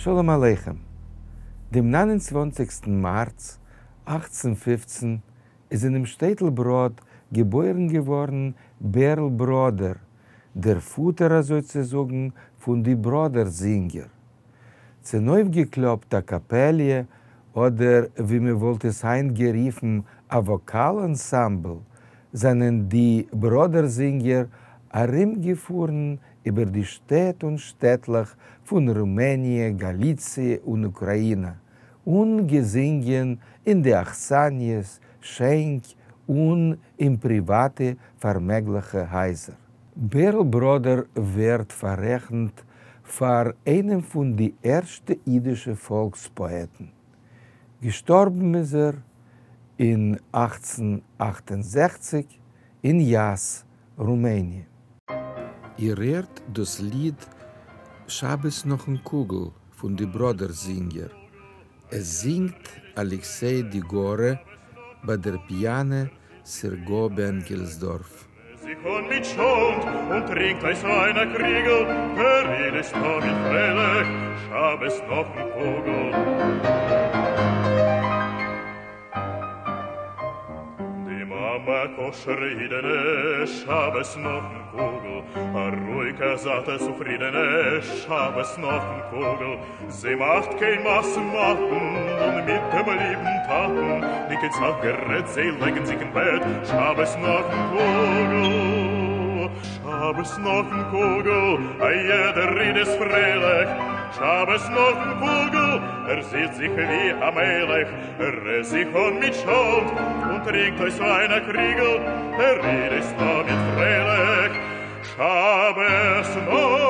שלום עליכם. דעם 29. מארץ 1815 איז אינעם שטעטל בראד געבוירן געווארן בערל בראדער, דער פאטער אזוי צו זאגן פון די בראדער זינגער. צונויפגעקלאפט א קאפעליע, אדער ווי מען וואלט עס היינט גערופן א וואקאל אנסאמבל, זענען די בראדער זינגער ארומגעפארן איבער די שטעט און שטעטלעך פון רומעניע, גאליציע און אוקראינא, און געזינגען אין די אכסניות, שענק און אין פריוואטע פארמעגליכע הייזער. בערל בראדער ווערט פאררעכנט פאר איינעם פון די ערשטע אידישע פאלקס פאעטן. געשטארבן איז ער אין 1868 אין יאס, רומעניע. איר הערט דאס ליד שבת נאכן קוגל פון די בראדער זינגער. עס זינגט אלעקסיי דיגורע, ביי דער פיאנע סערגא בענקעלסדארף. זיך אָן מיט טשולנט און טרינקט אויס וויין אַ קריגל, דער איד איז תמיד פריילעך, שבת נאָכן קוגל. די מאַמע אַ כשר'ע אידענע, שבת נאָכן קוגל, אַ רואיקע, זאַטע, צופרידענע, שבת נאָכן קוגל. זי מאַכט קיין משא-ומתן און מיט דעם ליבן טאַטן ניט קיין סך גערעדט, זיי לייגן זיך אין בעט, שבת נאָכן קוגל. שבת נאָכן קוגל, אַ יעדער איד איז פריילעך, שבת נאָכן קוגל, ער זעט זיך ווי אַ מלך, ער עסט זיך אָן מיט טשולנט און טרינקט אויס וויין אַ קריגל, דער איד איז תמיד פריילעך, שבת נאָכן.